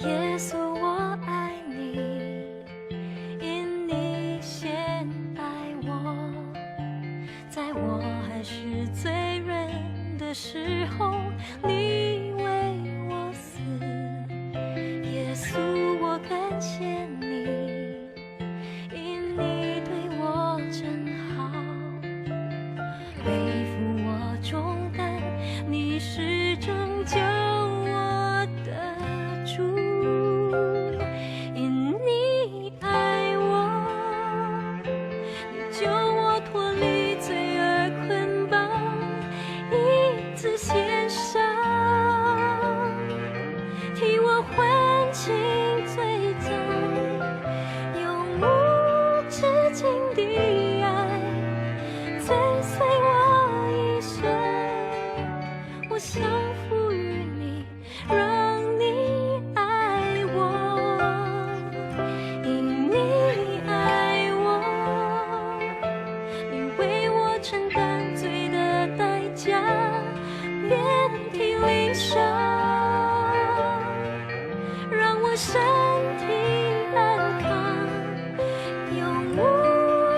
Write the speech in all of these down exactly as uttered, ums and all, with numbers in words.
耶稣，我爱你，因你先爱我，在我还是罪人的时候，你为我死。耶稣，我感谢你，因你对我真好。背负我重担，你是拯救我的主。因你爱我，你救我脱离罪恶捆绑，一次献上，替我还清罪债，永无止境的爱， 追随我一生，我降服于你，让你爱我，因你爱我，你为我承担罪的代价，遍体鳞伤，让我身体安康。 永无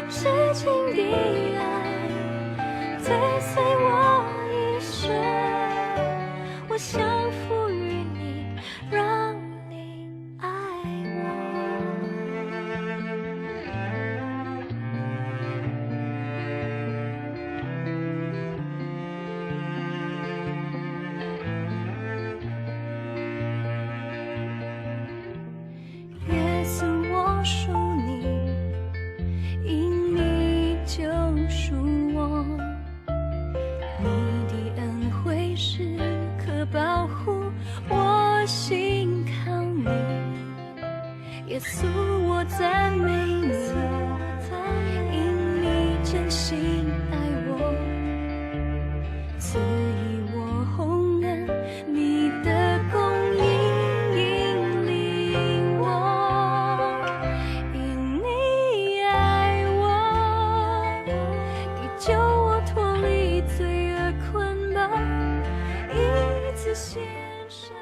止境的爱，追随我一生，我降服于你，让你爱我。 耶稣，我属你，因你救赎我。你的恩惠时刻保护我，信靠你。耶稣，我赞美你，因你真心爱我。 赐予我洪恩，你的供应引领我，因你爱我，你救我脱离罪恶捆绑，一次献上。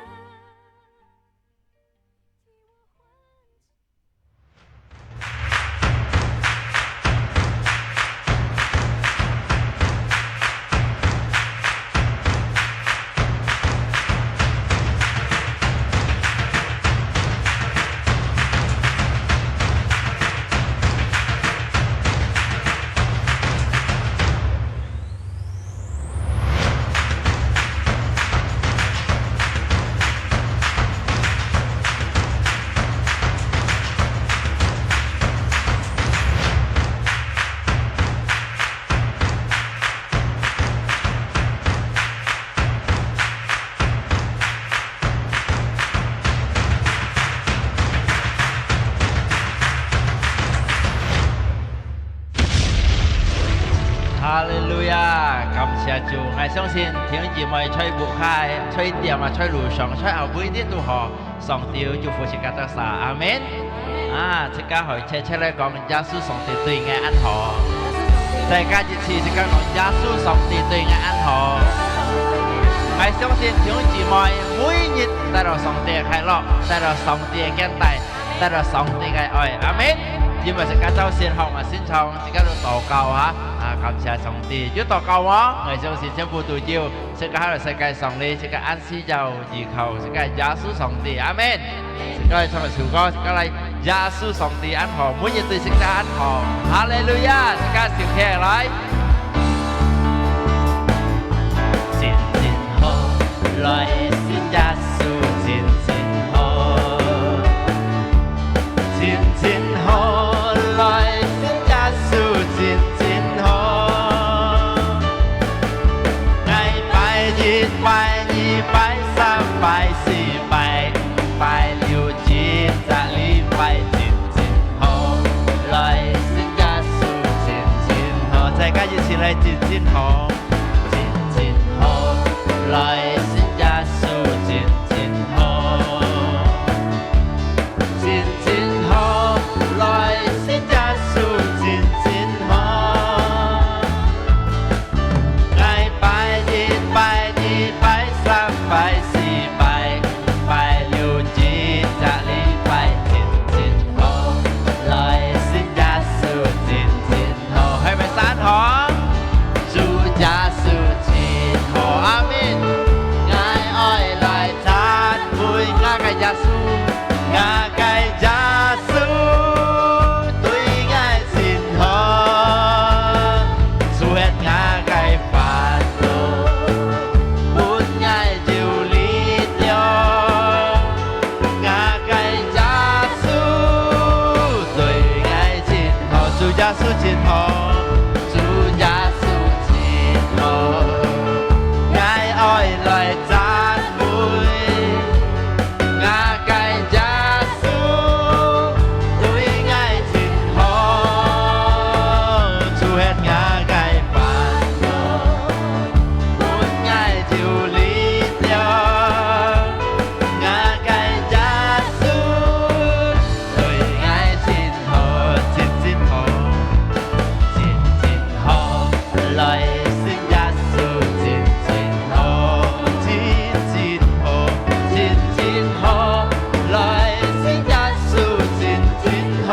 哈利路亞！感謝主！𠊎相信弟兄姊妹在屋下、在店啊、在路上、在哪位你都好，上帝有祝福自家得啥。阿門！啊，自家可以切切來講，耶穌上帝對𠊎恁好。再加一次，自家講，耶穌上帝對𠊎恁好。𠊎相信弟兄姊妹每日帶到上帝个快樂，帶到上帝个恩待， 得到上帝个愛。阿門！今日自家朝晨好嘛，先從自家來禱告啊！啊，感謝上帝！有禱告無？𠊎相信全部都有。自家在世界上哩，自家還需要依靠自家耶穌上帝。阿門！自家來唱一首歌，自家來耶穌上帝恁好，每日對自家恁好。哈利路亞！自家手起來。 真真好，來信耶穌真真好。真真好，來信耶穌真真好。𠊎拜一、拜二、拜三、拜四、拜五、拜六、日、十、禮拜，真真好，來信耶穌真真好。再加一次來，真真好。 真真好，來信耶穌真真好。真真好，來信耶穌真真好。𠊎拜一、拜二、拜三、拜四、拜五、拜六、日、十、真好，主耶穌真好，𠊎愛來讚美。 𠊎个耶穌對𠊎真好，除忒𠊎个煩惱，分𠊎有力量。𠊎个耶穌對𠊎真好，真真好，真真好。 來信耶穌真真好，真真好，真真好。來信耶穌真真好。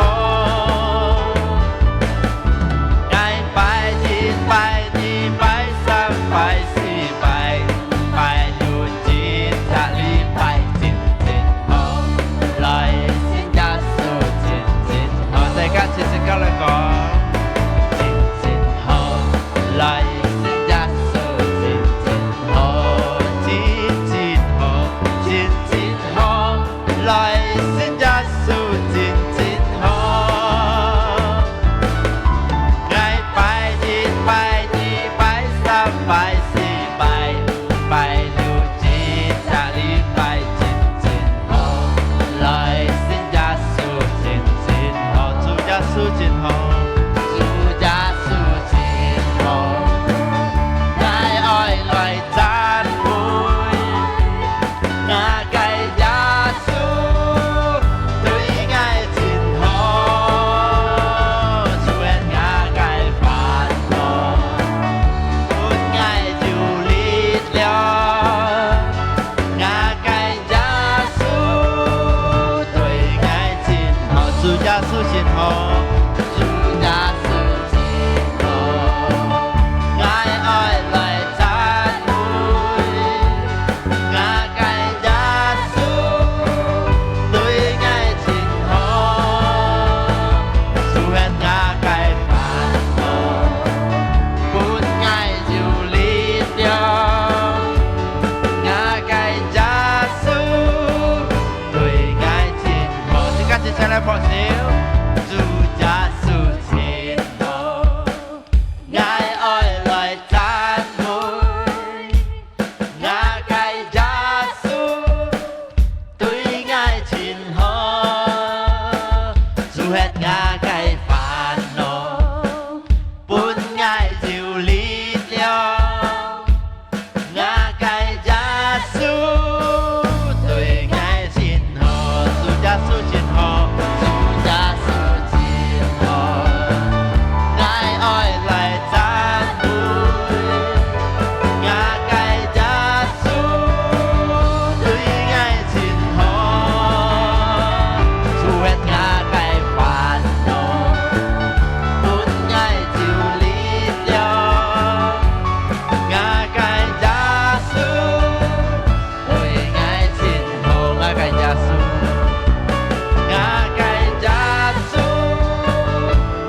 𠊎拜一、拜二、拜三、拜四、拜五、拜六、日、十二、拜真真好。來信耶穌真真好。大家齊齊來講。 真真好，來信耶穌真真好，真真好，真真好，來信耶穌真真好。𠊎拜一、拜二、拜三、拜四、拜五、拜六、日、十二、拜真真 好，來信耶穌真真好，主耶穌真好，主耶穌真好。𠊎愛來讚美，𠊎个耶穌對𠊎真好，除忒𠊎个煩惱，分𠊎有力量。 𠊎个耶穌對𠊎真好，主耶穌真好，主耶穌真好。𠊎愛來讚美，𠊎个耶穌對𠊎真好，除忒𠊎个煩惱，分𠊎有力量。 𠊎个耶穌對𠊎真好。自家齊齊來拍手。主耶穌真好，𠊎愛來讚美。𠊎个耶穌對𠊎真好，除忒𠊎个煩惱，分𠊎有力量。 𠊎个耶穌對𠊎真好，主耶穌真好，主耶穌真好。𠊎愛來讚美，𠊎个耶穌對𠊎真好，除忒𠊎个煩惱，分𠊎有力量。 𠊎个耶穌對𠊎真好，𠊎个耶穌，𠊎个耶穌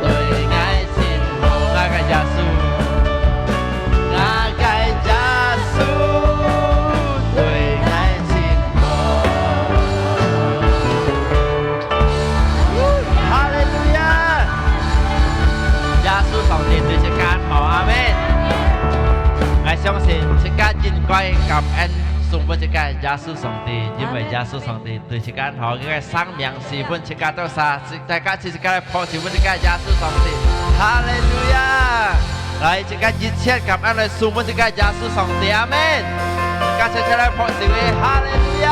對𠊎真好，𠊎个耶穌，𠊎个耶穌對𠊎真好。哈利路亞！耶穌上帝對自家好，阿門。 𠊎相信自家應該感恩送分自家耶穌上帝，因為耶穌上帝對自家好，佢个生命是分自家多少，大家自家來拍手分自家耶穌上帝。哈利路亞！來，自家一切感恩來送分自家耶穌上帝，阿門。自家齊齊來拍手，哈利路亞！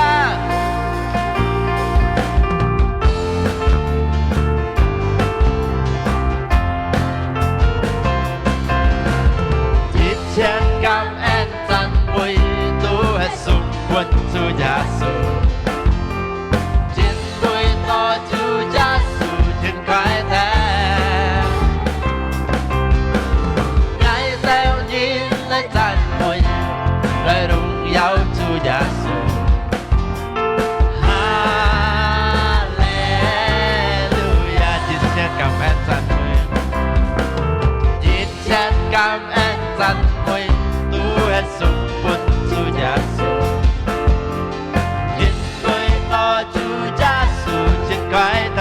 一切感恩讚美都係送分主耶穌，因為到主耶穌真快樂。𠊎兜人來讚美，來榮耀主耶穌。 哈利路亞！一切感恩讚美，一切感恩讚美，都係送分主耶穌，因為到主耶穌真快樂。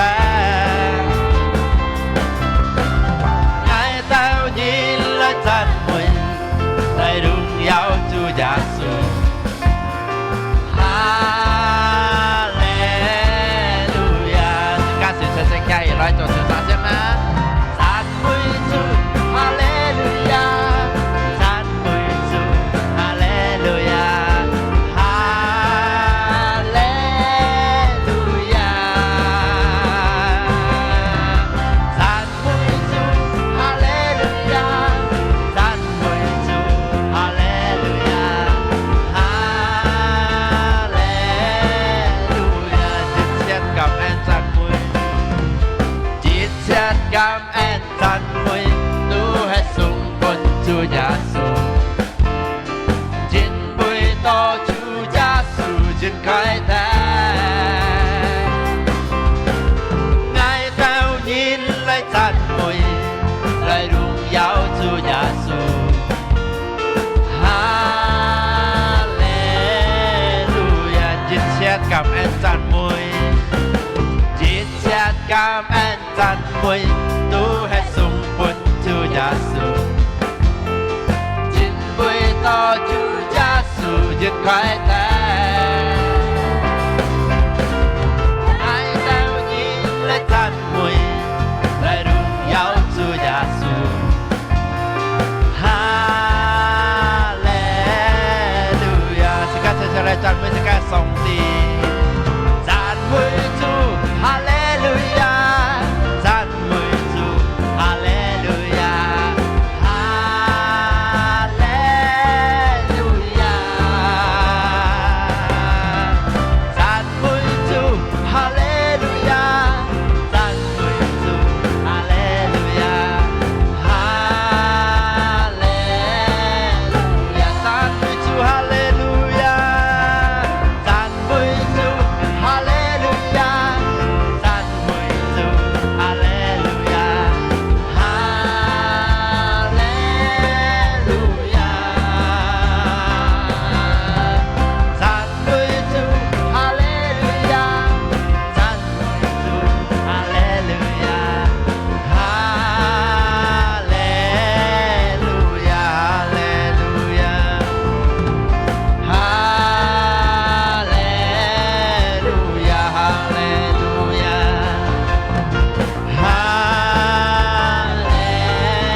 開燈。𠊎兜人來讚美，來榮耀主耶穌。哈利路亞！一切感恩讚美，一切感恩 讚美都係送分主耶穌，因為到主耶穌一開燈，𠊎兜人來讚美，來榮耀主耶穌。 哈利路亞！自家齊齊來讚美自家个上帝。讚美主，哈利路亞！讚美主，哈利路亞！哈利路亞！讚美主，哈利路亞！ 讚美主，哈利路亞，哈利路亞，讚美主，哈利路亞，讚美主，哈利路亞，讚美主，哈利路亞，哈利路亞。 讚美主，哈利路亞！讚美主，哈利路亞！哈利路亞！哈利路亞！哈利路亞！哈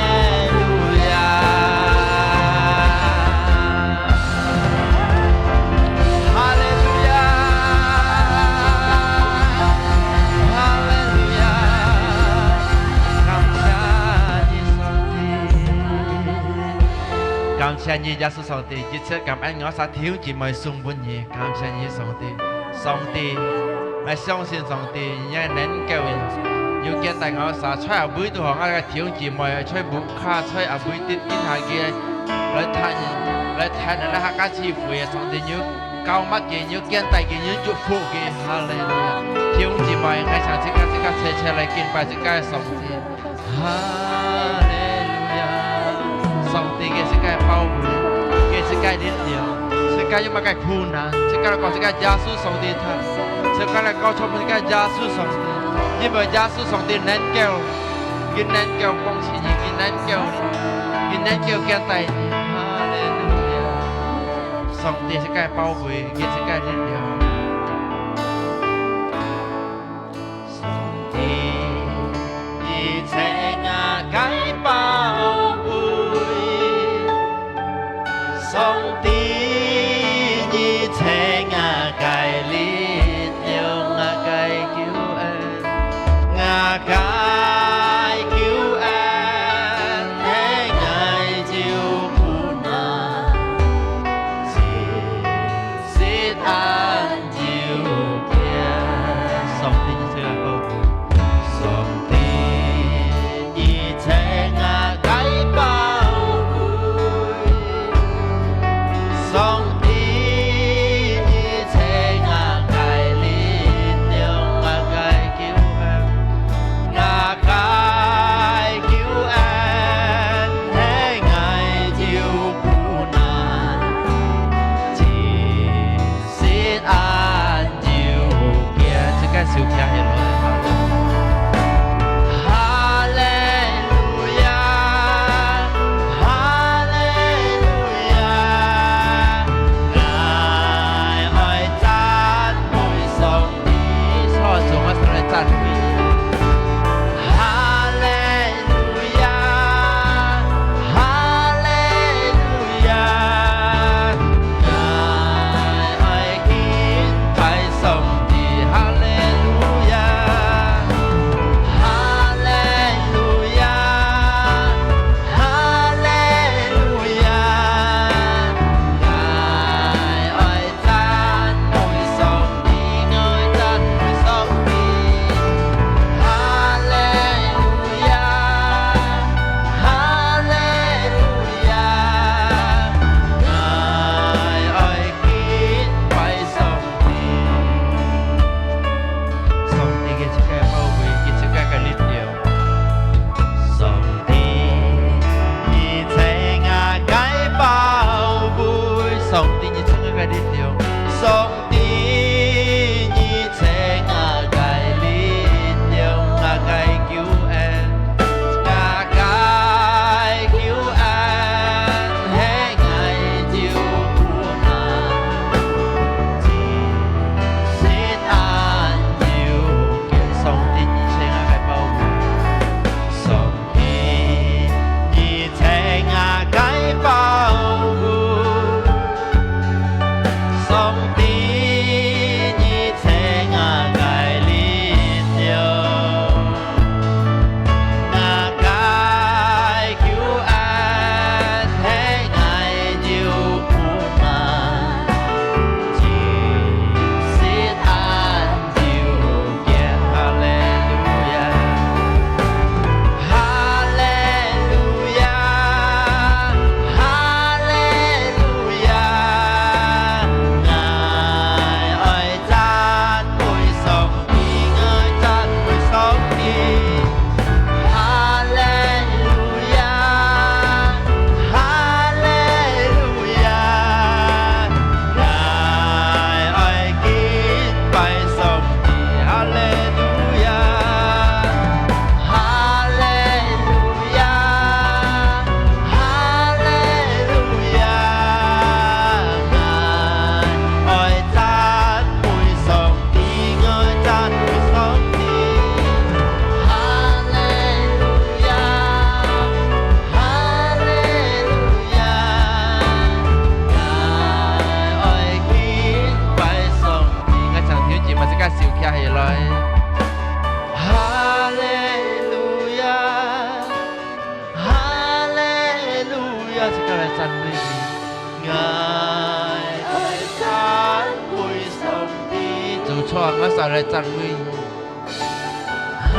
利路亞！ 哈利路亞！哈利路亞！哈利路亞！感謝你，上帝！感謝你，耶穌上帝！一切感恩，𠊎儕弟兄姊妹送分你。感謝你，上帝！ 上帝，𠊎相信上帝，你係能夠有見帶𠊎儕，在哪位都好，𠊎个弟兄姊妹，在屋下，在哪位的，今下个來聽，來聽你个客家聚會，上帝，你有教麼个，你有見帶个，你有祝福个，哈利路亞！弟兄姊妹，𠊎想自家，自家齊齊來敬拜自家个上帝。 哈利路亞！上帝个自家个寶貝，个自家个力量，自家有麼个困難，自家來講自家耶穌上帝聽，自家來交託分自家耶穌上帝，因為耶穌上帝能夠，佢能夠幫助你，佢能夠，佢能夠見帶你。哈利路亞！上帝自家个寶貝，个自家个力量。 上帝，你係𠊎个寶貝。上帝，你係𠊎个力量，𠊎个救恩，𠊎个救恩，係𠊎就苦難，只是單 上帝，你係𠊎个寶貝。上帝，你係𠊎个寶貝。上上帝，你成𠊎个力量。上帝，你成𠊎个力量，𠊎个救恩，𠊎个救恩，係𠊎就苦難，只是單有佢。上帝，你成𠊎个保護。上 帝，你成𠊎个保護。上帝，你成𠊎个力量。𠊎个救恩，係𠊎有苦難，只是單 哈利路亞，哈利路亞，哈利路亞，𠊎愛讚美上帝，𠊎愛讚美上帝。 哈利路亞，哈利路亞，𠊎愛敬拜上帝。哈利路亞，哈利路亞，哈利路亞，𠊎愛讚美上 帝，𠊎讚美上帝。哈利路亞，哈利路亞，𠊎愛敬拜上帝。𠊎請弟兄姊妹自家手擎起來。哈利路亞，哈利路亞，自家來讚美佢。 𠊎愛讚美上帝。主啊，𠊎想來讚美你。哈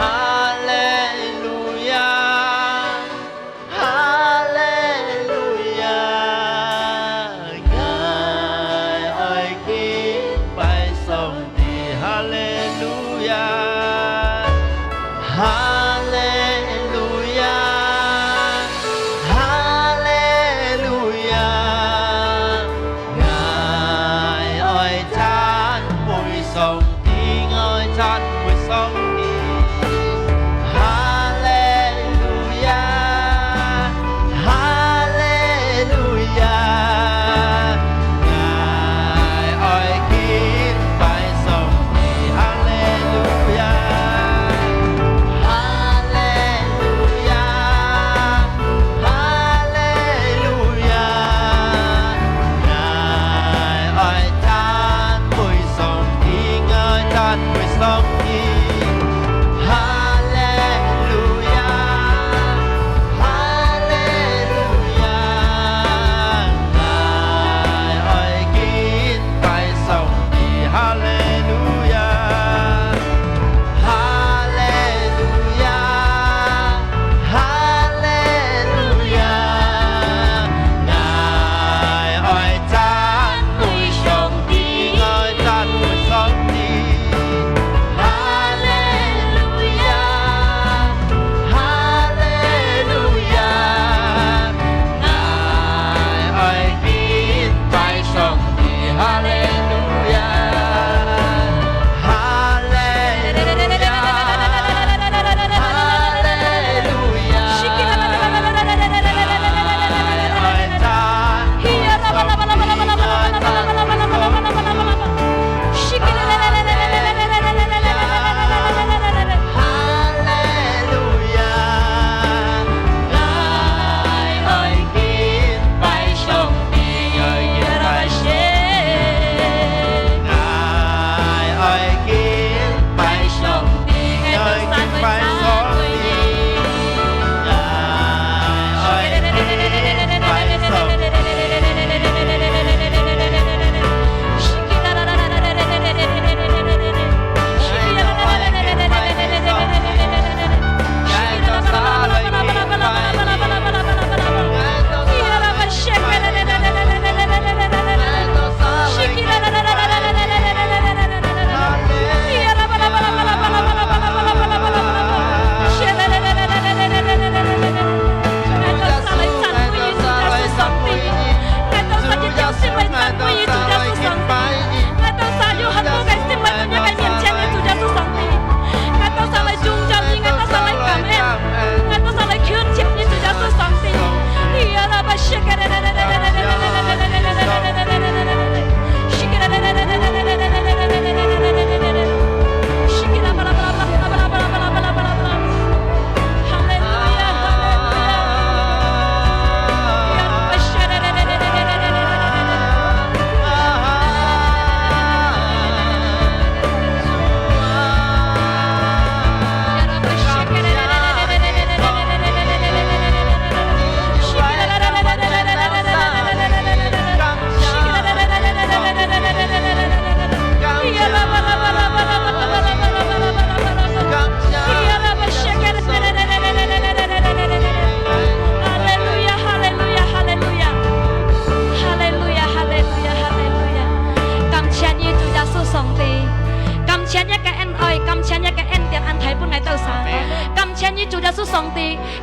利路亞，哈利路亞，𠊎愛敬拜上 帝，哈利路亞，哈利路亞，哈利路亞，𠊎愛讚美上帝，𠊎愛讚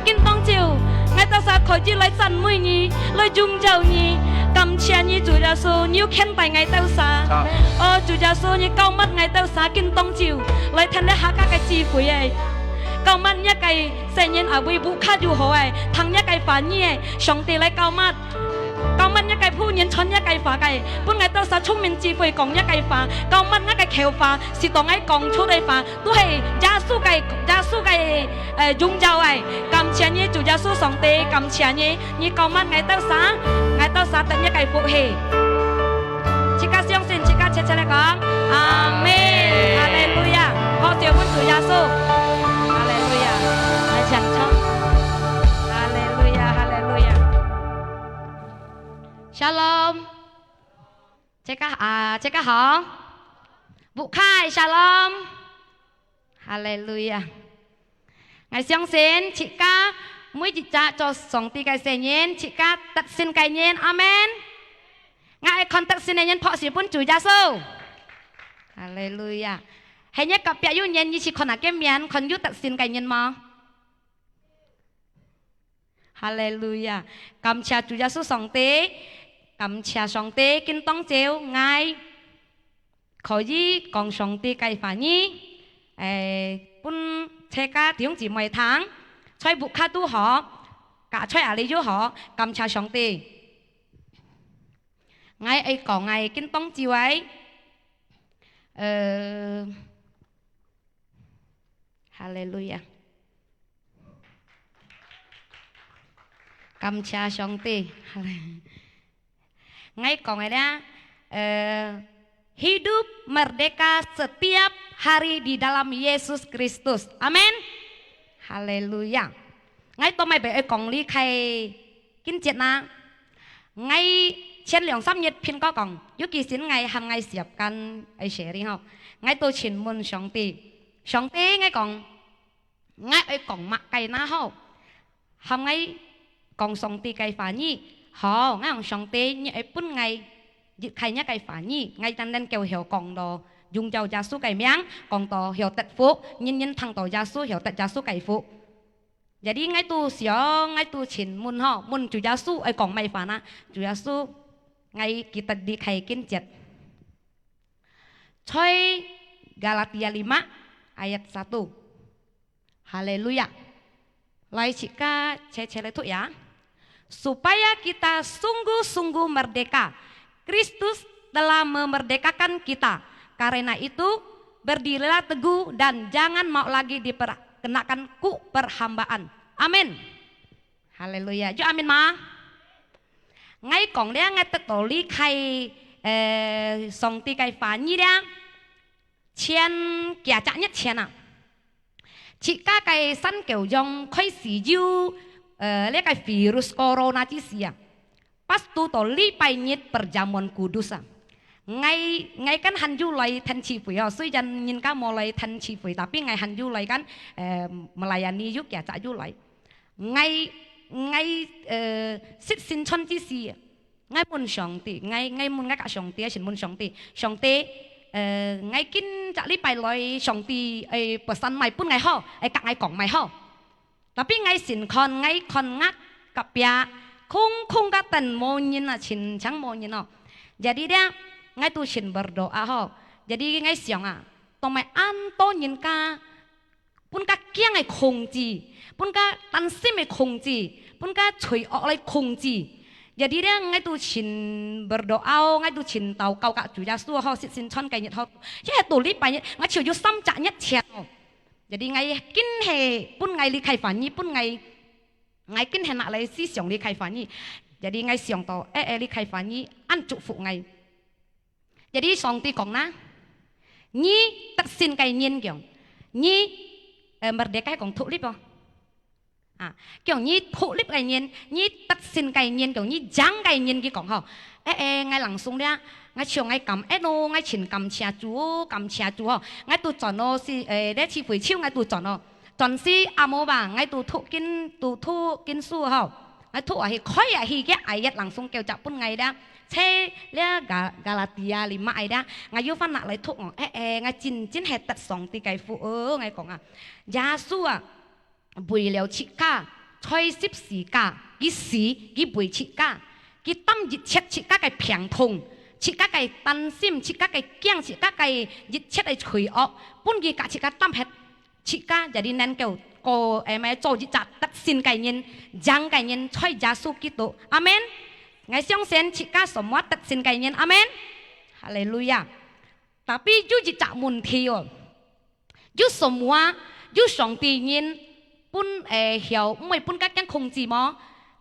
今當晝，𠊎兜儕可以來讚美你，來榮耀你。感謝你，主耶穌，你有牽帶𠊎兜儕。哦，主耶穌，你膏抹𠊎兜儕，今當晝，來聽這客家个聚會誒。膏抹若个細人啊，為屋下有好誒，聽若个話語誒，上帝來膏抹。膏抹若个僕人傳若个話个，分𠊎兜儕聰明智慧講若个話，膏抹𠊎个口話，使到𠊎講出个話， 都係耶穌个，耶穌个，呃，榮耀誒。感謝你，主耶穌上帝，感謝你，你膏抹𠊎兜儕，𠊎兜儕得你个福氣。自家相信，自家切切來講，阿門。哈利路亞！好，謝恩主耶穌。哈利路亞！來，請坐。哈利路亞，哈利路亞。Shalom。 自家，啊，自家好。屋下，Shalom。哈利路亞。𠊎相信自家每一隻做上帝个細人，自家得勝个人。阿門。𠊎愛看得勝个人，拍手分主耶穌。哈利路亞。係若隔壁有人，你去看下个面，看有得勝个人無？ 哈利路亞！感謝主耶穌上帝，感謝上帝，今當晝𠊎可以講上帝个話語，誒，分自家弟兄姊妹聽，在屋下都好，家在哪裡都好，感謝上帝。𠊎愛講𠊎今當晝个，呃， 哈利路亞！感謝上帝。哈利，𠊎講个咧，呃，hidup merdeka setiap hari di dalam Yesus Kristus。阿門。哈利路亞！𠊎都毋係愛講這个 經節哪。𠊎前兩三日平哥講，有幾時𠊎喊𠊎時間愛share吼，𠊎都尋問上帝，上帝，𠊎講，𠊎愛講麼个哪好？喊𠊎講上帝个話語，好，𠊎講上帝，你愛分𠊎一開若个話語，𠊎單單夠曉講到榮耀耶穌个名，講到曉得福，人人聽到耶穌曉得耶穌个福。 Jadi，𠊎都想，𠊎都尋問吼，問主耶穌愛講麼个話哪？主耶穌，𠊎記得這个經節，在Galatia lima ayat satu。哈利路亞！來，自家齊齊來讀呀。Supaya kita sungguh-sungguh merdeka, Kristus telah memerdekakan kita. Karena itu, berdirilah teguh dan jangan mau lagi diperkenakan kuk perhambaan. Amin. Haleluya. 有阿門嗎？𠊎講咧，𠊎得到這个，呃，上帝个話語咧，前幾隻月前啊，自家个山口洋開始有，呃，這个virus corona之時啊， Pas tu到禮拜日perjamuan kudus啊。𠊎，𠊎kan還有來聽聚會哦，雖然人家無來聽聚會，tapi𠊎還有來kan，呃，melayani有幾隻有來。𠊎，𠊎，呃，食聖餐之時，𠊎問上帝，𠊎，𠊎問𠊎个上帝，先問上帝，上帝，呃，𠊎今隻禮拜來，上帝，呃，pesan麼个分𠊎好，呃，佮𠊎講麼个好。 Tapi𠊎先看，𠊎看𠊎隔壁，空空个凳無人啊，全場無人哦。Jadi咧，𠊎都先berdoa吼。Jadi𠊎想啊，做麼个恁多人家，分个驚个控制，分个擔心个控制，分个罪惡來控制。Jadi咧，𠊎都先berdoa哦，𠊎都先禱告佮主耶穌吼，食聖餐个日吼，這係到禮拜日，𠊎就有三隻月前哦。 Jadi𠊎緊係分𠊎這个話語，分𠊎，𠊎緊係拿來思想這个話語。Jadi𠊎想到，誒，誒，這个話語恁祝福𠊎。Jadi上帝講啦，你得勝个人講，你，呃，merdeka講獨立哦。啊，講你獨立个人，你得勝个人，講你贏个人，佢講吼。誒，誒，𠊎langsung咧，𠊎像𠊎感恩哦，𠊎真感謝主哦，感謝主哦。𠊎都轉哦，是，誒，這聚會就𠊎都轉哦。 轉時暗晡吧，𠊎都讀經，都讀經書吼。𠊎讀啊去，開啊去，个ayat langsung叫隻分𠊎咧。在這Ga-，Galatia lima个咧，𠊎又翻拿來讀哦。誒，誒，𠊎真，真係得上帝个福哦，𠊎講啊，耶穌啊，為了自家，在十字架，佢死，佢為自家，佢擔一切自家个病痛，自家个擔心，自家个驚，自家个一切个罪惡，分佢甲自家擔忒，自家jadi能夠過，誒，咩，做一隻得勝个人，贏个人，在耶穌基督。阿門。𠊎相信自家semua得勝个人，阿門。哈利路亞。Tapi有一隻問題哦，有semua，有上帝人分，誒，曉，毋會分甲驚控制無？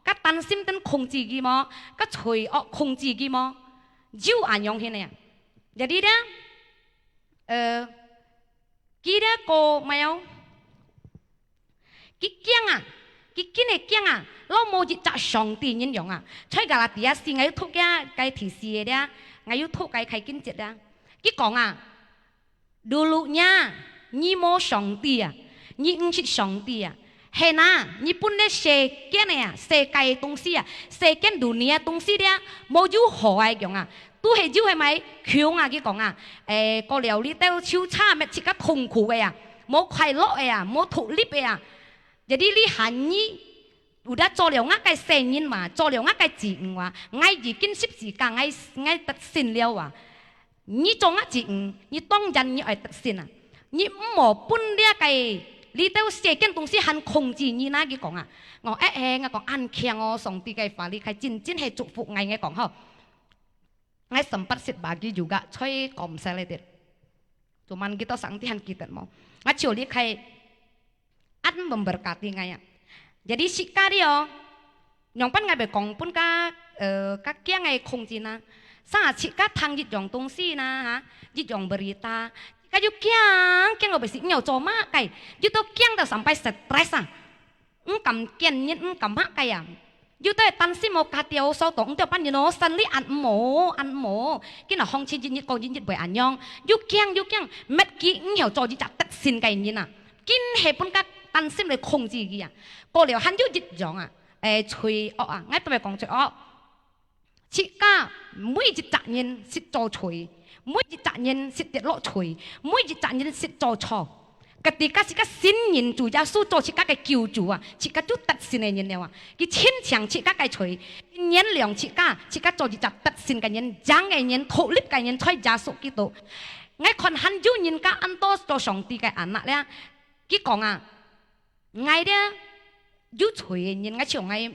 甲擔心等控制佢無？甲罪惡控制佢無？有恁樣形个啊？Jadi咧，呃，佢咧个咩哦？佢驚啊，佢緊个驚啊，老無一隻上帝人樣啊。在加拉底亞四，𠊎有讀个該第四个咧，𠊎有讀个開經節咧。佢講啊，Dulunya，你無上帝啊，你毋識上帝啊。係啊，你分這世間个啊，世界个東西啊，世間dunia个東西咧，無有好个樣啊，都係有係咪？窮啊，佢講啊，誒，過了你兜就差，乜自家痛苦个啊，無快樂个啊，無獨立个啊。Jadi你喊你 Udah做了𠊎个細人嘛，做了𠊎个子女啊，𠊎已經十字架，𠊎，𠊎得勝了啊！你做𠊎子女，你當然你愛得勝啊！你毋好分這个，這兜世間東西還控制你哪，佢講啊！𠊎，誒，誒，𠊎講恁慶哦，上帝个話語，佢真，真係祝福𠊎，𠊎講吼。 Ngai sempat sit bagi juga，所以講毋使了啲。Cuman kita上帝還記得無？Ngai就離開，恁memberkati ngai啊。Jadi自家哩哦，仰般ngai會講分ka，呃，ka kiang ngai控制呢？Sa自家聽一樣東西呢，哈，一樣berita，自家又驚，驚到會死，你又做麼个？又到驚到sampai stres啊！ 毋敢見人，毋敢麼个啊！又在擔心哦，家條所當，毋知半日哦，生理恁毋好，恁毋好。今日行情一日過一日會恁樣，又驚又驚，乜佢毋曉做一隻得勝个人啊！緊係分ka擔心來控制佢啊！過了還有一樣啊，誒，罪惡啊，𠊎特別講罪惡。 自家每一隻人識做罪，每一隻人識跌落罪，每一隻人識做錯。Ketika自家信認主耶穌做自家个救主啊，自家就得勝个人了啊！佢清淨自家个罪，佢原諒自家，自家做一隻得勝个人，贏个人，獨立个人，在耶穌基督。𠊎看還有人家恁多做上帝个anak咧，佢講啊， 𠊎咧，有罪个人，𠊎像𠊎，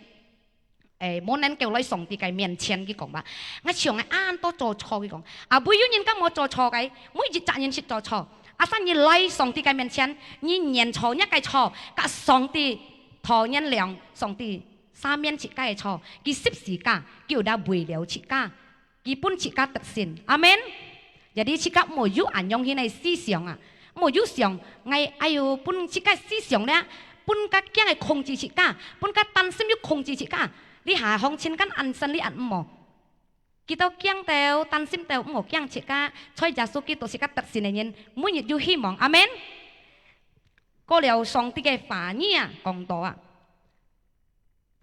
誒，無能夠來上帝个面前，佢講吧。𠊎像𠊎恁多做錯，佢講。啊，會有人家無做錯个，每一隻人識做錯。Asal你來上帝个面前，你認錯若个錯，ka上帝討原諒，上帝赦免自家个錯，佢十字架，佢有得為了自家。 佢分自家得勝。阿門。Jadi自家莫有恁樣形个思想啊，莫有想，𠊎，哎喲，分自家思想咧，分ka驚个控制自家，分ka擔心又控制自家。這下行情kan恁生理恁毋好。佢兜驚到，擔心到，毋好驚自家，在耶穌基督自家得勝个人，每日有希望。阿門。過了上帝个話語啊，講到啊，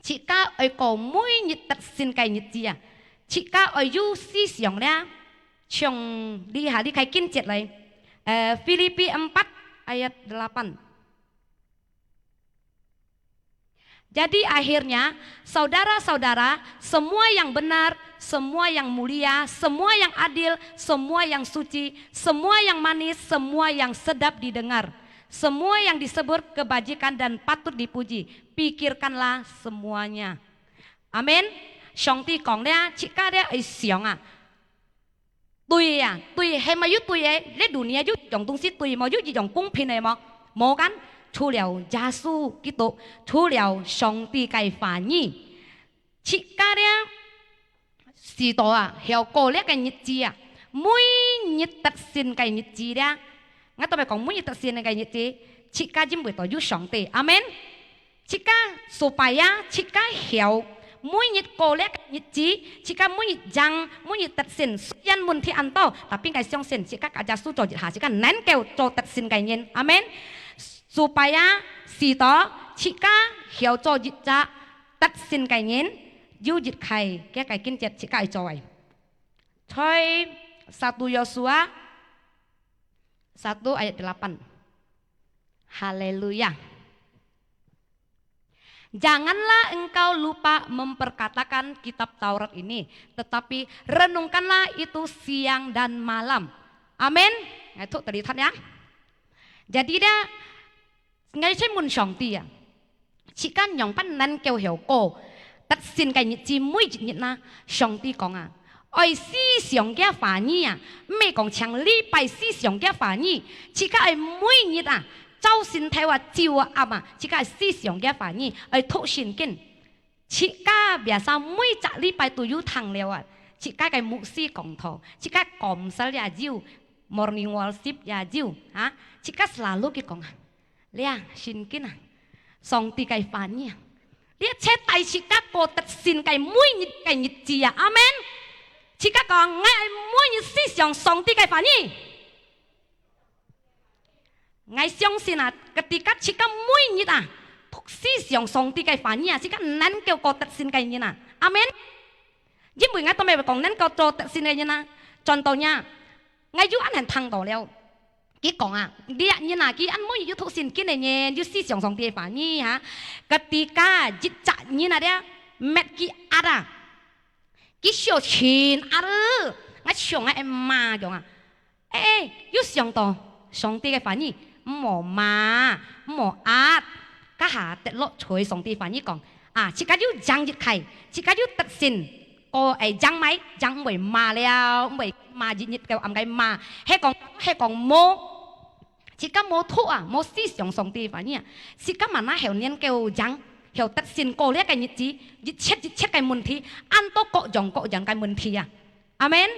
自家愛過每日得勝个日子啊，自家愛有思想咧，從這下這个經節來，呃，Filipi empat ayat delapan。Jadi akhirnya, saudara-saudara, semua yang benar, semua yang mulia, semua yang adil, semua yang suci, semua yang manis, semua yang sedap didengar, semua yang disebut kebajikan dan patut dipuji, pikirkanlah semuanya. Amen。上帝講咧，自家咧愛想啊，對啊，對，係無有對个？這dunia有一樣東西對無？有一樣公平个無？無kan？除了耶穌基督，除了上帝个話語，自家咧 使徒啊，曉過這个日子啊，每日得勝个日子咧，𠊎特別講每日得勝个日子，自家因為都有上帝。阿門。自家supaya自家曉每日過這个日子，自家每日贏，每日得勝。雖然問題恁多，tapi𠊎相信自家ka耶穌做一下，自家能夠做得勝个人。阿門。Supaya使徒自家曉做一隻 得勝个人，有一个，這个經節自家愛做个。在satu Yosua satu ayat delapan。哈利路亞。Janganlah engkau lupa memperkatakan kitab Taurat ini, tetapi renungkanlah itu siang dan malam. Amin. Ngai thuk tadi thot ya. Jadi dia, ngai chén mun 上帝啊，自家仰般能夠曉過得勝个日子每一日啊？上帝講啊，愛思想个話語啊，毋係講淨禮拜思想个話語，自家愛每日啊，朝晨頭啊，晝啊，暗啊，自家愛思想个話語，愛讀聖經。自家biasa每隻禮拜都有聽了啊，自家个牧師講道，自家講道也有，morning worship也有啊，自家selalu佢講啊，這聖經啊，上帝个話語啊，這切帶自家過得勝个每日个日子啊，阿門。自家講，𠊎愛每日思想上帝个話語。 𠊎相信啊，ketika自家每日啊，讀思想上帝个話語啊，自家能夠過得勝个人啊。阿門。因為𠊎都毋係講能夠做得勝个人啊，轉到呀，𠊎有恁樣聽到了。佢講啊，這人啊，佢恁每日有讀聖經个人，有思想上帝个話語哈。Ketika一隻人啊，這搣佢壓啊，佢笑盡壓，𠊎想啊，會罵樣啊。 誒，誒，有想到上帝个話語，毋好罵，毋好壓，該下跌落在上帝話語講，啊，自家有贏一開，自家有得勝，過會贏麼？贏毋會罵了，毋會罵日日个暗个罵，係講，係講無。自家無讀啊，無思想上帝話語啊，自家mana曉能夠贏，曉得勝過這个日子，一切一切个問題，恁多各樣各樣个問題啊。阿門。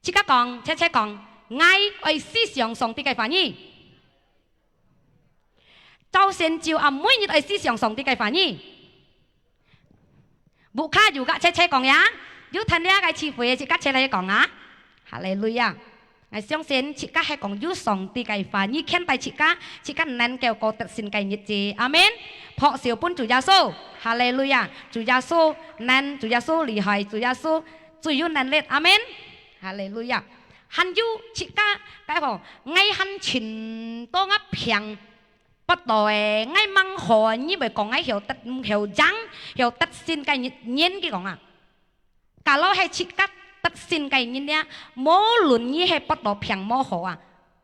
自家講，切切講，𠊎愛思想上帝个話語。朝晨晝暗，每日愛思想上帝个話語。Buka juga切切講呀，有聽這个聚會个，自家切來講啊。哈利路亞！𠊎相信自家係講有上帝个話語牽帶自家，自家能夠過得勝个日子。阿門。拍手分主耶穌，哈利路亞！主耶穌能，主耶穌厲害，主耶穌最有能力。阿門。 哈利路亞！還有自家，該吼，𠊎還盡多𠊎病發到誒，𠊎吂好，你會講𠊎曉得，曉贏，曉得勝个人，人佢講啊。Kalau係自家得勝个人呢，無論你係發到病無好啊，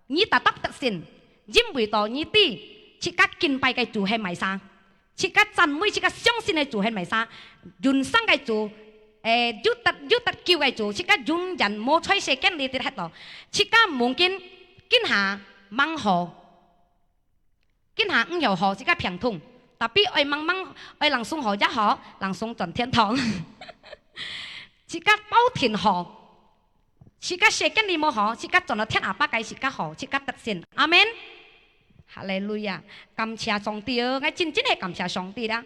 你tetap得勝，因為到你知，自家敬拜个主係麼儕。 自家讚美，自家相信个主係麼儕？永生个主，誒，有得，有得救个主，自家永遠無在世間裡底歇到。自家mungkin今下吂好，今下毋曉好，自家病痛，tapi愛吂吂，愛langsung好也好，langsung轉天堂。自家包定好， 自家世間裡無好，自家轉到天阿爸个自家好，自家得勝。阿門。哈利路亞！感謝上帝哦，𠊎真真係感謝上帝啦！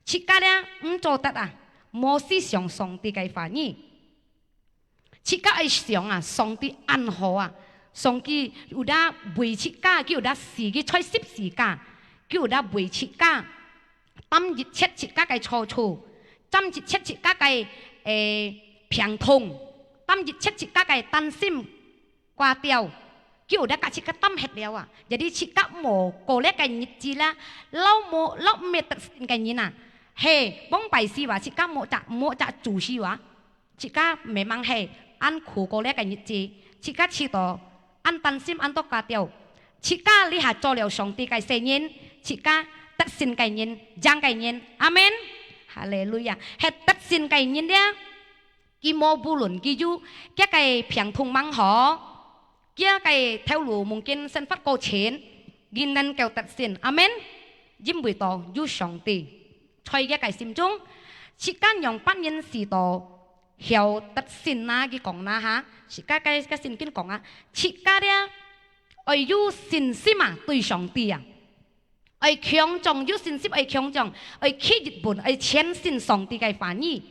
自家咧，毋做得啊，無思想上帝个話語。自家愛想啊，上帝恁好啊，上帝有得為自家，佢有得死，佢在十字架，佢有得為自家。 擔一切自家个錯處，擔一切自家个，誒，病痛，擔一切自家个擔心掛吊，佢有得甲自家擔忒了啊！Jadi自家無過這个日子啦，老無，老毋係得勝个人啊，係，往擺時話，自家無隻，無隻主時話。 自家memang係恁苦過這个日子，自家試著恁擔心恁多掛吊，自家這下做了上帝个細人，自家得勝个人，贏个人。阿門。哈利路亞！係得勝个人了，佢無無論佢有，佢个病痛吂好， 佢个頭路mungkin生活過程，佢能夠得勝。阿門。因為到有上帝在佢个心中，自家仰般形試著曉得勝啊，佢講啦哈，自家个，个聖經講啊，自家咧愛有信心啊，對上帝啊。 愛強壯，有信心愛強壯，愛企一本，愛全信上帝个話語，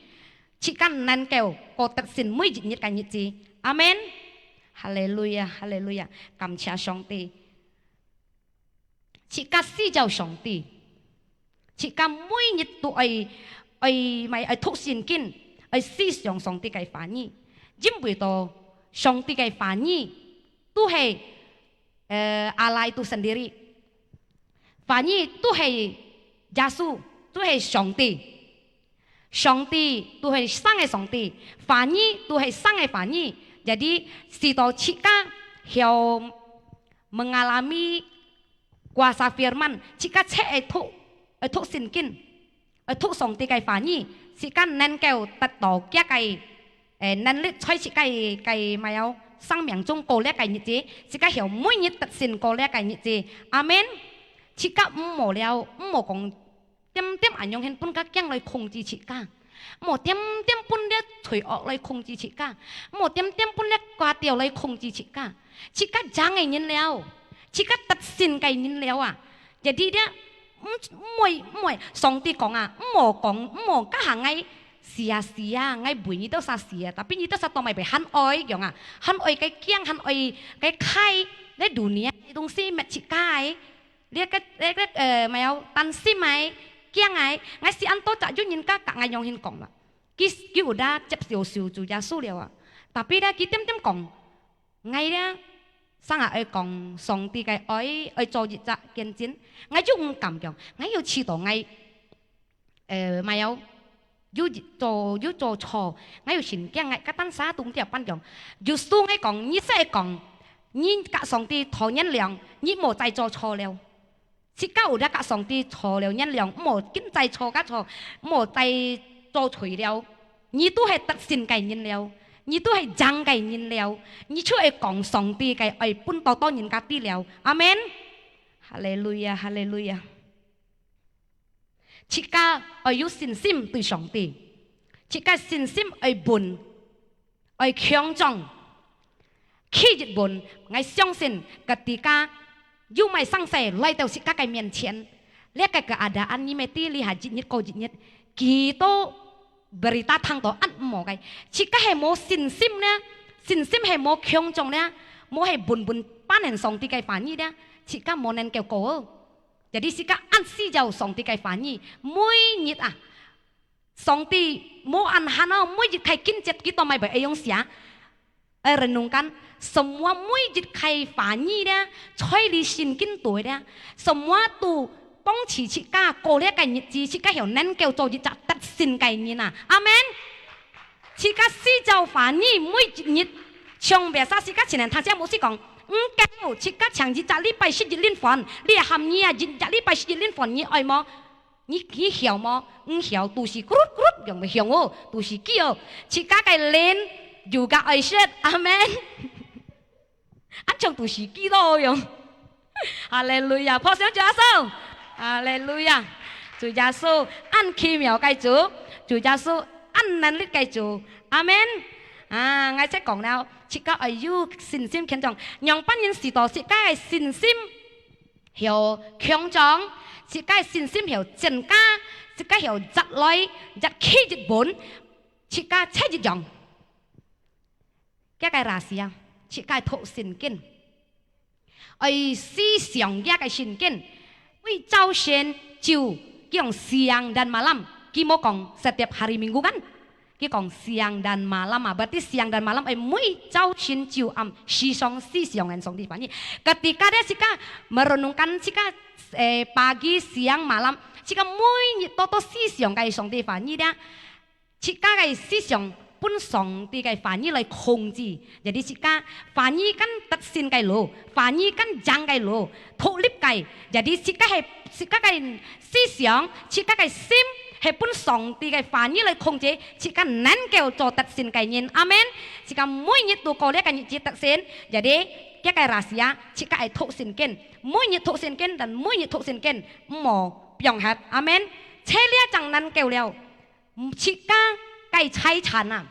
自家能夠過得勝每一日个日子。阿門。哈利路亞，哈利路亞，感謝上帝。自家需要上帝，自家每日都愛，愛，愛讀聖經，愛思想上帝个話語，因為到上帝个話語都係，呃，Allah itu sendiri。 話語都係耶穌，就係上帝。上帝就係生个上帝，話語就係生个話語。Jadi，使到自家曉mengalami kuasa firman，自家切愛讀，愛讀聖經，愛讀上帝个話語，自家能夠得到佢个，誒，能力在自家个，个麼个生命中過這个日子，自家曉每日得勝過這个日子。阿門。自家毋好了，毋好講點點恁樣形分个驚來控制自家，毋好點點分這罪惡來控制自家，毋好點點分這掛掉來控制自家。自家贏个人了，自家得勝个人了啊！Jadi這，毋，毋會，毋會，上帝講啊，毋好講，毋好該下𠊎死啊死啊，𠊎為你兜儕死啊，tapi你兜儕都毋會還愛樣啊，還愛个驚，還愛个開，這dunia个東西搣自家个。 這个，這个，呃，麼个擔心个、驚个，𠊎試恁多隻有人家甲𠊎樣形講啦。佢，佢有呾接受主耶穌了啊。Tapi呾，佢點點講，𠊎呾，成下愛講上帝个愛，愛做一隻見證。𠊎就毋敢講，𠊎有試到𠊎 呃，麼个，有做，有做錯，𠊎有神經，𠊎个單儕都毋知仰般講。有時𠊎講，你識講，你甲上帝討原諒，你莫再做錯了。自家有呾甲上帝討了原諒，莫緊再錯甲錯，莫再做罪了。你都係得勝个人了，你都係贏个人了，你就係講上帝个愛分到多人家知了。阿門。哈利路亞，哈利路亞。 自家愛有信心對上帝，自家信心愛穩，愛強壯。企一穩，𠊎相信ketika有麼个生事來到自家个面前，這个keadaan你毋知這下一日過一日，幾多berita聽到恁毋好个，自家係無信心呢，信心係無強壯呢，無係穩穩paham上帝个話語呢，自家無能夠過哦。 Jadi自家恁需要上帝个話語，每日啊，上帝無恁閒哦，每日開經節，佢都毋會會用寫。愛renungkan，semua每日開話語呢，在你聖經肚呢，semua都幫助自家過這个日子，自家曉能夠做一隻得勝个人啊！阿門。 自家四朝話語每一日，像biasa自家前兩堂先牧師講，毋夠，自家像一隻禮拜十一輪飯，你喊你啊，一隻禮拜十一輪飯，你愛無？你，你曉無？毋曉，都係咕嚕咕嚕，用毋曉哦，都係記哦。自家个靈，有个愛食，阿門。 啊，像都係基督樣。哈利路亞，拍手主耶穌。哈利路亞，主耶穌，恁奇妙个主，主耶穌，恁能力个主。阿門。啊，𠊎再講了，自家愛有信心強壯，仰般人使到自家个信心曉強壯，自家个信心曉增加，自家曉扎來，扎起一本，自家切一樣。 佢个rahasia，自家讀聖經，愛思想佢个聖經。每朝晨就用siang dan malam，佢無講setiap hari Minggu kan？佢講siang dan malam啊，berarti siang dan malam，愛每朝晨晝暗時常思想个上帝話語。Ketika dia自家merenungkan，自家，誒，pagi、siang、malam，自家每日都都思想个上帝話語咧。 自家个思想分上帝个話語來控制。Jadi自家話語kan得勝个路，話語kan贏个路，獨立个。Jadi自家係，自家个思想，自家个心係分上帝个話語來控制，自家能夠做得勝个人。阿門。自家每日都過這个日子得勝。Jadi，佢个rahasia，自家愛讀聖經，每日讀聖經，dan每日讀聖經，毋好放忒。阿門。切這正能夠了。 自家个財產啊，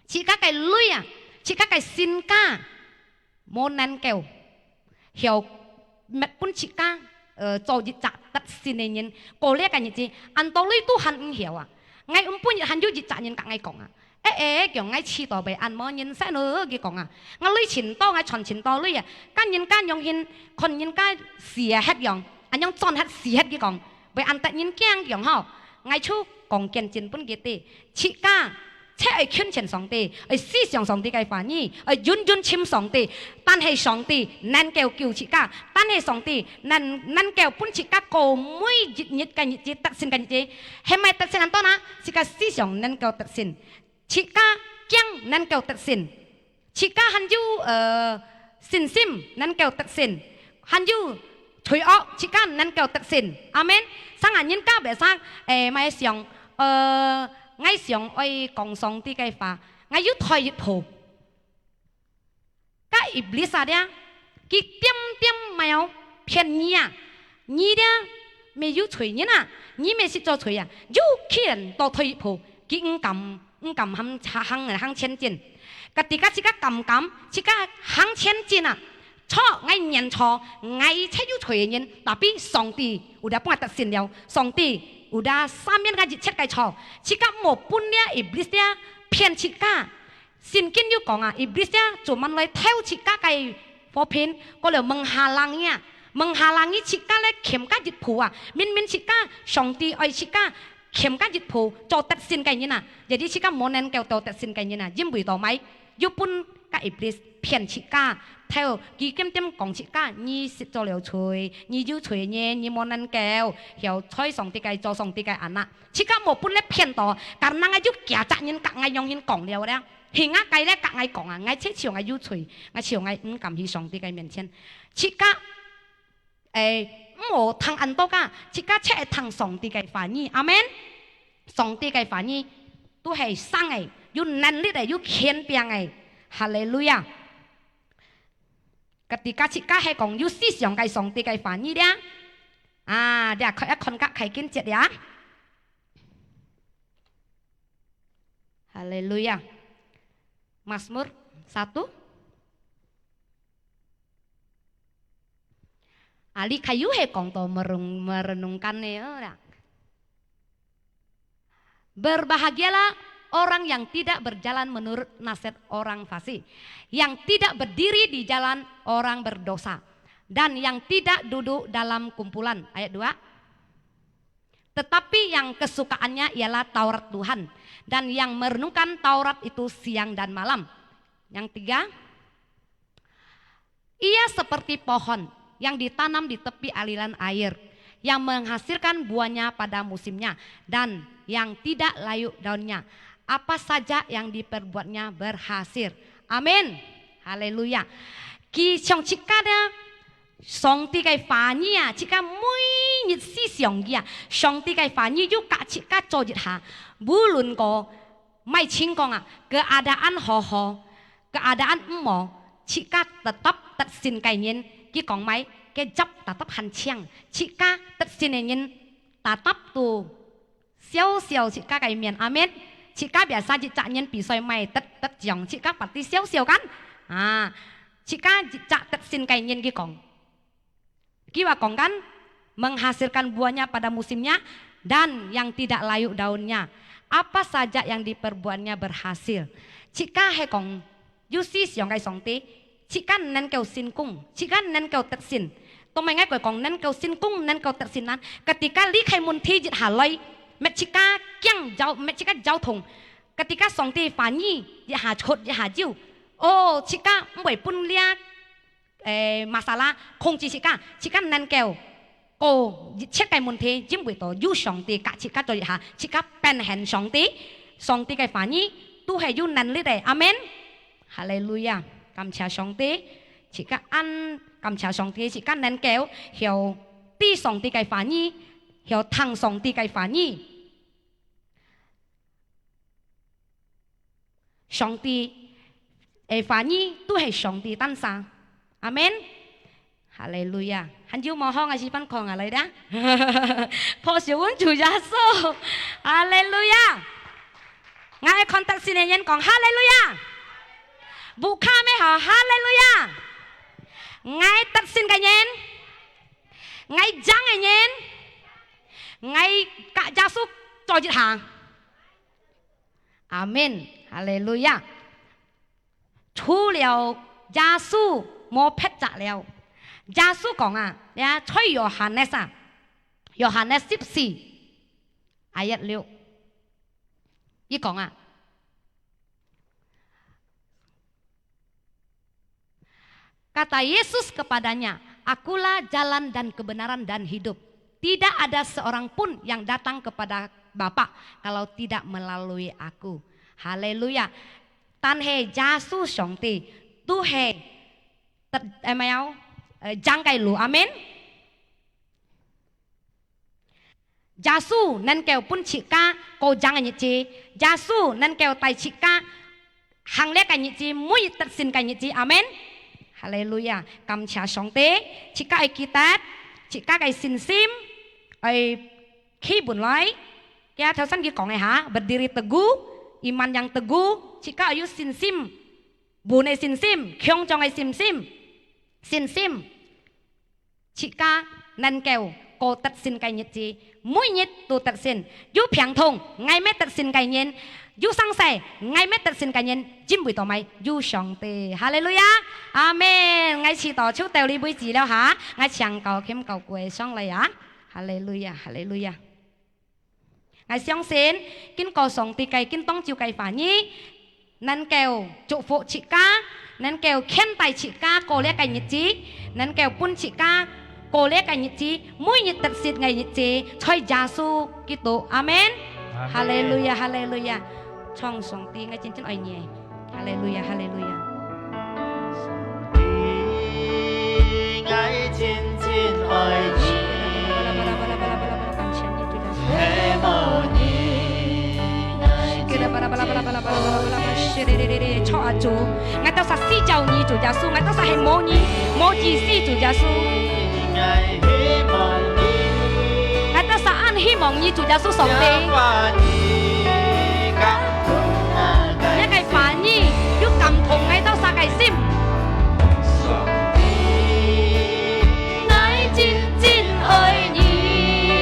自家个鐳啊，自家个身家，無能夠，曉搣分自家，呃，做一隻得勝个人，過這个日子，恁多鐳都還毋曉啊。𠊎原本還有一隻人甲𠊎講啊，誒誒，講𠊎試到會恁無人生哦，佢講啊，𠊎鐳盡多，𠊎賺盡多鐳啊，甲人家樣形，看人家死啊忒樣，恁樣賺忒死忒，佢講。 會恁得人驚樣吼。𠊎就講見證分佢知，自家切愛近前上帝，愛思想上帝个話語，愛遠遠尋上帝。但係上帝能夠救自家，但係上帝能，能夠分自家過每一日个日子，得勝个日子。係毋係得勝恁多呢？自家思想能夠得勝，自家驚能夠得勝，自家還有，呃，信心能夠得勝，還有罪惡自家能夠得勝。阿門。成下人家別生，誒，乜想，呃，𠊎想愛講上帝个話，𠊎又退一步。該Iblis啊，佢點點乜有騙你啊，你這乜有罪人啊，你乜識做罪啊，又去人倒退一步，佢毋敢，毋敢行，行，行前進。Ketika自家敢敢，自家行前進啊， 錯，𠊎認錯，𠊎切有罪个人，tapi上帝udah分𠊎得勝了，上帝udah赦免𠊎一切个錯。自家莫分這Iblis這騙自家。聖經有講啊，Iblis這專門來偷自家个福分，過了menghalangi啊，menghalangi自家來欠个一步啊，明明自家上帝愛自家欠个一步做得勝个人啊，jadi自家無能夠做得勝个人啊，因為到麼个？ 又分該Iblis騙自家，偷佢點點講自家，你識做了罪，你有罪呢，你無能夠，曉在上帝个做上帝个anak。自家無分佢騙到，karena𠊎有幾隻人甲𠊎樣人講了咧，係𠊎个咧甲𠊎講啊，𠊎切笑𠊎有罪，𠊎笑𠊎毋敢去上帝个面前。自家 誒，毋好聽恁多个，自家切聽上帝个話語。阿門。上帝个話語都係生个，有能力个，有權柄个。哈利路亞。Ketika自家係講有思想个上帝个話語咧，啊，這看一看个開經節咧。哈利路亞。Mazmur satu。 啊，這个又係講到merenung-，merenungkan呢，哦，ya. Berbahagialah orang yang tidak berjalan menurut nasihat orang fasik, yang tidak berdiri di jalan orang berdosa, dan yang tidak duduk dalam kumpulan. Ayat dua. Tetapi yang kesukaannya ialah Taurat Tuhan, dan yang merenungkan Taurat itu siang dan malam. Yang tiga, ia seperti pohon yang ditanam di tepi aliran air, yang menghasilkan buahnya pada musimnya, dan yang tidak layu daunnya. Apa saja yang diperbuatnya berhasil. Amin. Haleluya. 佢像自家个上帝个話語啊，自家每日思想佢啊，上帝个話語又甲自家做一下，無論過麼个情況啊，keadaan好好，keadaan毋好，自家tetap得勝个人，佢講麼个？佢jawab tetap還強，自家得勝个人，tetap都 笑笑自家个面，阿門。自家biasa一隻人比賽，毋係得，得獎，自家pasti笑笑kan？啊，自家一隻得勝个人佢講。佢話講kan，menghasilkan buahnya pada musimnya, dan yang tidak layu daunnya. Apa saja yang diperbuatnya berhasil. 自家係講 有思想个上帝，自家能夠成功，自家能夠得勝。當然，𠊎講能夠成功，能夠得勝難。Ketika這个問題一下來，搣自家驚搖，搣自家搖動。Ketika上帝話語一下出，一下走。哦，自家毋會分這，誒，masalah控制自家，自家能夠 過一切个問題，因為到有上帝甲自家做一下，自家變現上帝，上帝个話語都係有能力个。阿門。哈利路亞！感謝上帝，自家恁感謝上帝，自家能夠曉知上帝个話語，曉聽上帝个話語。 上帝个話語都係上帝單儕。阿門。哈利路亞！還有無好？𠊎試分看啊，來啦！拍手分主耶穌！哈利路亞！𠊎愛看得勝个人講哈利路亞！Buka乜好，哈利路亞！𠊎得勝个人，𠊎贏个人，𠊎甲耶穌做一下。 阿門，哈利路亞！除了耶穌無別隻了。耶穌講啊，呀，在Yohanes啊，Yohanes十四，ayat六，佢講啊， Kata Yesus kepadanya, "Akulah jalan dan kebenaran dan hidup. Tidak ada seorang pun yang datang kepada Bapa kalau tidak melalui Aku." Haleluya! 但係耶穌上帝都係得，誒，沒有，誒，正个路。阿門。 耶穌能夠分自家過正个日子，耶穌能夠帶自家行這个日子，每日得勝个日子。阿門。哈利路亞！感謝上帝，自家愛記得，自家个信心愛企穩來。佢頭先佢講个哈，berdiri teguh，iman yang teguh，自家愛有信心，穩个信心，強壯个信心，信心。 自家能夠過得勝个日子，每日都得勝。有病痛，𠊎乜得勝个人；有生死，𠊎乜得勝个人，因為到麼个？有上帝。哈利路亞！阿門！𠊎祈禱就到這為止了哈，𠊎請教琴教會上來啊！哈利路亞！哈利路亞！ 𠊎相信，經過上帝个、經當晝个話語，能夠祝福自家，能夠牽帶自家過這个日子，能夠分自家過這个日子，每日得勝个日子，在耶穌基督。阿門。阿門。哈利路亞，哈利路亞。唱上帝，𠊎真真愛你。哈利路亞，哈利路亞。 上帝，𠊎真真愛你，係無你，𠊎真真無意思。坐啊，主，𠊎兜儕需要你，主耶穌，𠊎兜儕係無你，無意思，主耶穌。𠊎希望你，𠊎兜儕恁希望你，主耶穌上帝。 若个話語，有感動𠊎兜儕个心。上帝，𠊎真真愛你，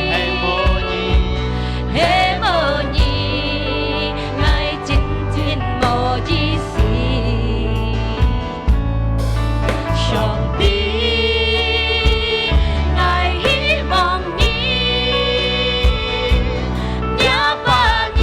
係無你，係無你，𠊎真真無意思。 上帝，𠊎希望你，若話語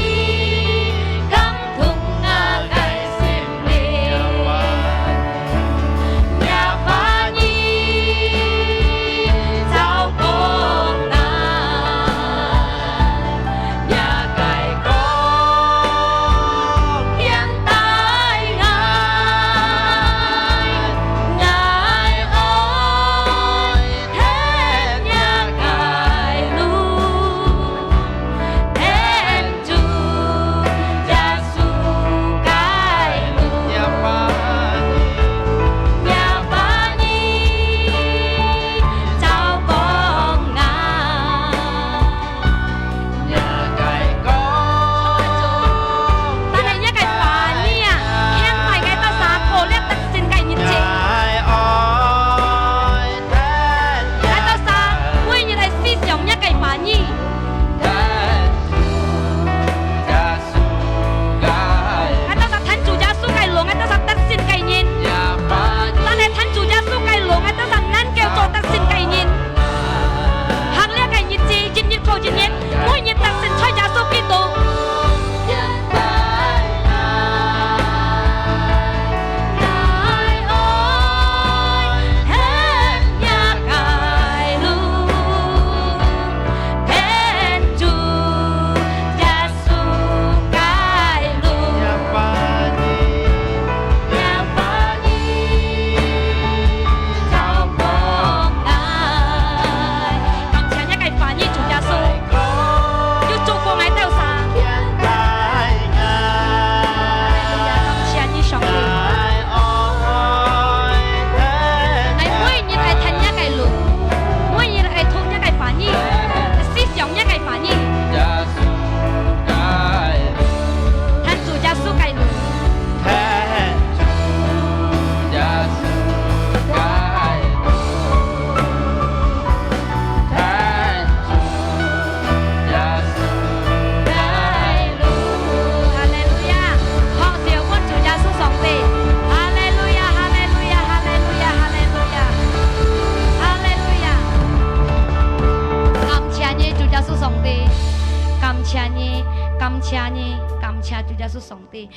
耶穌上帝，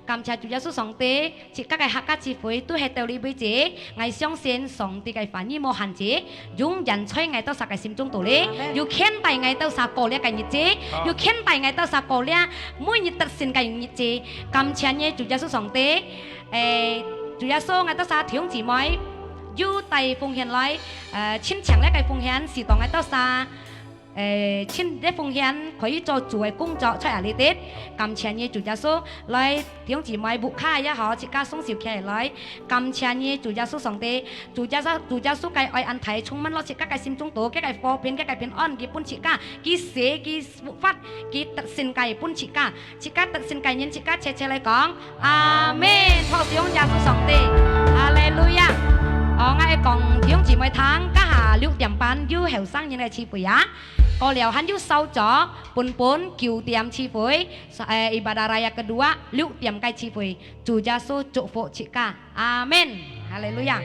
感謝主耶穌上帝，自家个客家聚會都係到這位止。𠊎相信上帝个話語無限制，永遠在𠊎兜儕个心中肚裡，阿門。又牽帶𠊎兜儕過這个日子，好。又牽帶𠊎兜儕過這每日得勝个日子。感謝你，主耶穌上帝。誒，主耶穌，𠊎兜儕弟兄姊妹，有帶奉獻來，誒，親情這个奉獻，使到𠊎兜儕 誒，盡這奉獻可以做主个工作，在這裡底。感謝你，主耶穌，來，弟兄姊妹，屋下也好，自家雙手擎起來。感謝你，主耶穌上帝，主耶穌，主耶穌个愛恁大，充滿落自家个心中肚，佢个和平，佢个平安，佢分自家，佢死，佢復活，佢得勝个分自家。 自家得勝个人，自家齊齊來講，阿門。拍手耶穌上帝，哈利路亞。哦，𠊎講弟兄姊妹聽，這下六點半有後生人个聚會啊，過了還有稍早，本本九點聚會，誒，ibadah raya kedua，六點个聚會，主耶穌祝福自家，阿門，哈利路亞。